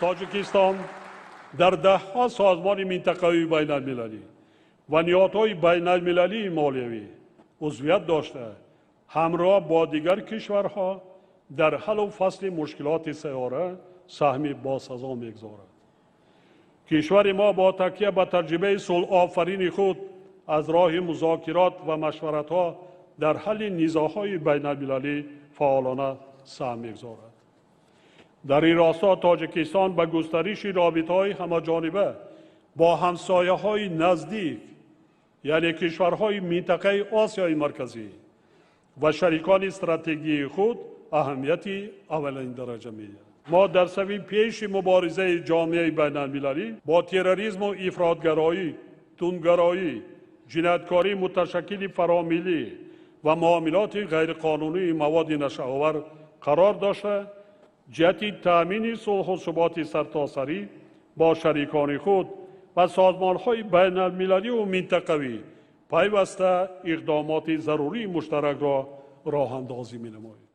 Тоҷикистон дар даҳҳо созмони минтақавии байналмилалӣ ва ниҳодҳои байналмилалии молиявӣ узвият дошта, ҳамроҳ бо дигар кишварҳо дар ҳаллу фасли мушкилоти сайёра саҳми босазо мегузорад. Кишвари мо бо такя ба таҷрибаи сулҳофарини худ аз роҳи музокирот ва машваратҳо дар ҳалли низоъҳои байналмилалӣ фаъолона саҳм мегузорад. Дар ин росто Тоҷикистон ба густариши робитаҳои ҳамаҷониба бо ҳамсояҳои наздик, яъне кишварҳои минтақаи Осиёи Марказӣ ва шарикони стратегии худ аҳамияти аввалиндараҷа медиҳад. Мо дар сафи пеши муборизаи ҷомеаи байналмилалӣ бо терроризму ифротгароӣ, тундгароӣ, ҷинояткории муташаккили фаромиллӣ ва муомилоти ғайриқонунии маводи нашъаовар қарор дошта, ҷиҳати таъмини сулҳу суботи сартосарӣ бо шарикони худ ва созмонҳои байналмилаливу минтақавӣ пайваста иқдомоти зарурии муштаракро роҳандозӣ менамоем.